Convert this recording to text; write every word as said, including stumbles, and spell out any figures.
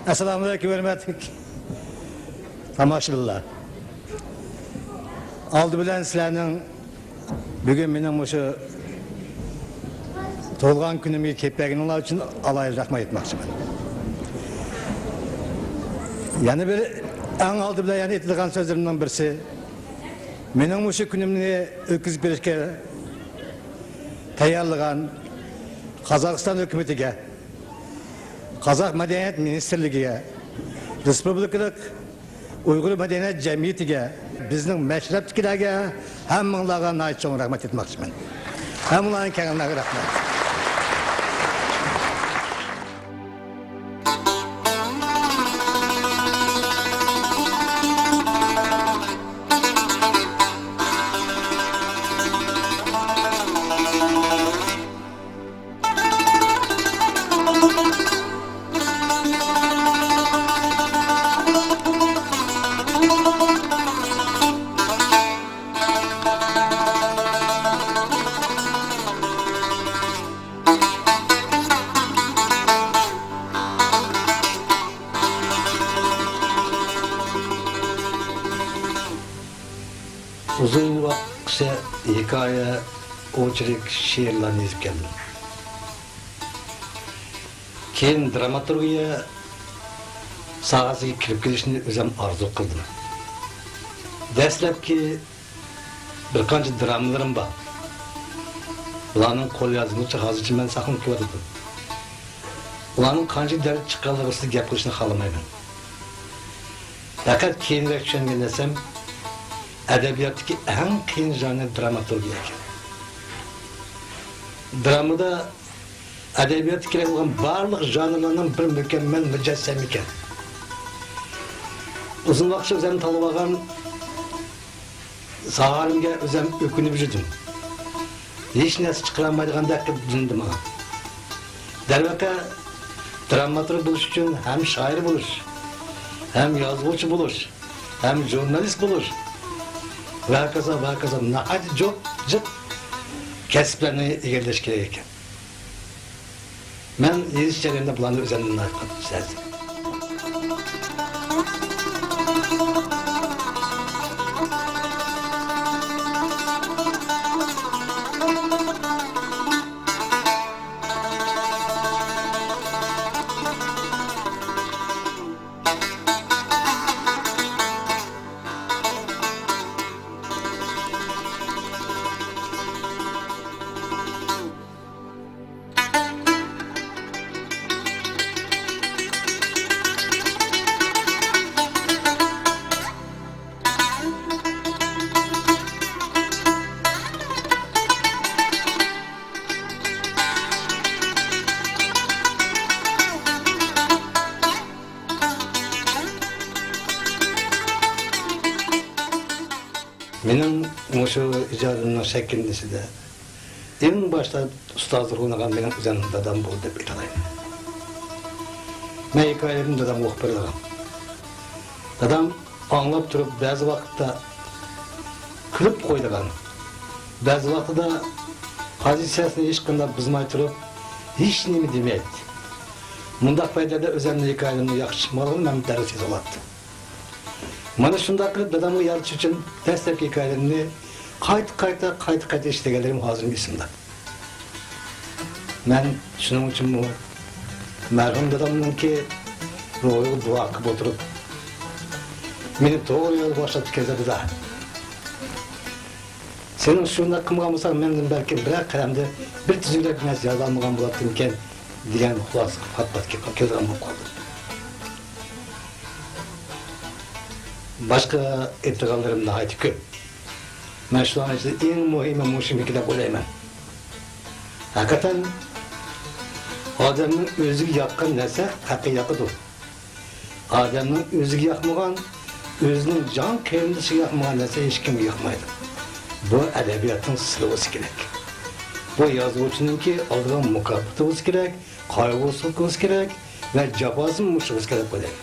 ئەسسالامۇئەلەيكۇم، ھۆرمەتلىك تاماشىبىنلار. ئالدى بىلەن سىلەرنىڭ بۈگۈن مېنىڭ مۇشۇ تۇغۇلغان كۈنۈمگە كېلىپ بەرگىنىڭلار ئۈچۈن ئالاھىدە رەھمەت ئېيتماقچىمەن. يەنە بىر، ئەڭ ئالدى بىلەن يەنە ئېيتىدىغان سۆزلىرىمنىڭ بىرسى، مېنىڭ مۇشۇ كۈنۈمنى ئۆتكۈزۈپ بېرىشكە تەييارلىغان قازاقىستان ھۆكۈمىتىگە، قازاق مەدەنىيەت مىنىستىرلىكىگە، رېسپۇبلىكىلىق ئۇيغۇر مەدەنىيەت جەمئىيىتىگە، بىزنىڭ مەشرەپتىكىلەرگە، ھەممىڭلارغا ناھايىتى چوڭ رەھمەت ئېيتماقچىمەن. ھەممىڭلارنىڭ كەينىڭلارغا رەھمەت. ئۇزۇن ۋاقىتقىچە ھېكايە، ئوچېرك، شېئىرلارنى يېزىپ كەلدىم. كېيىن دراماتورگىيە ساھەسىگە كىرىپ كېلىشنى ئۆزۈم ئارزۇ قىلدىم. دەسلەپكى بىر قانچە درامىلىرىم بار. بۇلارنىڭ قول يازمىلىرىچە ھازىرچە مەن ساقلىنىپ كېلىۋاتىدۇ. ئۇلارنىڭ قانچىلىك دەرىجىدە چىققانلىقى ئۈستىدە گەپ قىلىشنى خالىمايمەن. پەقەت كېيىنرەك چۈشەنگەن نەرسەم، ئەدەبىياتتىكى ئەڭ قىيىن ژانىر دراماتورگىيە ئىكەن. درامىدا ئەدەبىياتتا كېرەك بولغان بارلىق ژانىرلارنىڭ بىر مۇكەممەل مۇجەسسەم ئىكەن. ئۇزۇن ۋاقىتچە ئۆزۈمنى تاللىۋالغان ساھەمگە ئۆزۈم ئۆكۈنۈپ يۈردۈم. ھېچ نەرسە چىقىرالمايدىغاندەك قىلىپ بىلىندى ماڭا. دەرۋەقە، دراماتورگ بولۇش ئۈچۈن ھەم شائىر بولۇش، ھەم يازغۇچى بولۇش، ھەم ژۇرنالىست بولۇش ۋە ھاكازا، ۋە ھاكازا ناھايىتى جىق، جىق كەسىپلەرنى ئىگىلەش كېرەك ئىكەن. مەن يېزىش جەريانىدا بۇلارنى ئۆزۈمدىن ناھايىتى قاتتىق سەزدىم. مېنىڭ مۇشۇ ئىجادىمنىڭ شەكىللىنىشىدە ئەڭ باشتا ئۇستازلىق ئوينىغان مېنىڭ ئۆزۈم دادام بولدى دەپ ئېيتالايمەن. مەن ھېكايىلىرىمنى دادامغا ئوقۇپ بېرىدىغان. دادام ئاڭلاپ تۇرۇپ بەزى ۋاقىتتا كۈلۈپ قويىدىغان، بەزى ۋاقتىدا پوزىتسىيەسىنى ھېچقانداق بۇزماي تۇرۇپ ھېچنېمە دېمەيتتى. مۇنداق پەيتلەردە ئۆزۈمنىڭ ھېكايىلىرىمنىڭ ياخشى چىقمىغانلىقىنى مەن دەررۇ سېزىۋالاتتىم. مانا شۇنداق قىلىپ دادامغا يارىتىش ئۈچۈن دەسلەپكى ھېكايىلىرىمنى قايتا-قايتا، قايتا-قايتا ئىشلىگەنلىرىم ھازىرمۇ ئېسىمدە. مەن شۇنىڭ ئۈچۈنمۇ مەرھۇم دادامنىڭكى روھىغا دۇئا قىلىپ ئولتۇرۇپ، مېنى توغرا يولغا باشلاپتىكەنسەن دادا. سېنىڭ شۇنداق قىلمىغان بولساڭ، مەندىن بەلكىم بىرەر قەلەمدە بىر تۈزۈكرەك نەرسە يازالمىغان بولاتتىمىكەن، دېگەن خۇلاسىگە پات-پات كېلىپ، كېلىدىغان بولۇپ قالدىم. باشقا ئېيتىدىغانلىرىم ناھايىتى كۆپ. مەن شۇلارنىڭ ئىچىدە ئەڭ مۇھىمى مۇشۇمىكى دەپ ئويلايمەن. ھەقىقەتەن، ئادەمنىڭ ئۆزىگە ياققان نەرسە ھەققە ياقىدۇ. ئادەمنىڭ ئۆزىگە ياقمىغان، ئۆزىنىڭ جان قېرىندىشىغا ياقمىغان نەرسە ھېچكىمگە ياقمايدۇ. بۇ ئەدەبىياتنىڭ سىلى بولسا كېرەك. بۇ يازغۇچىنىڭكى ئالىدىغان مۇكاپاتى بولسا كېرەك، قايغۇسى بولسا كېرەك ۋە جاپاسىمۇ مۇشۇ بولسا كېرەك دەپ ئويلايمەن.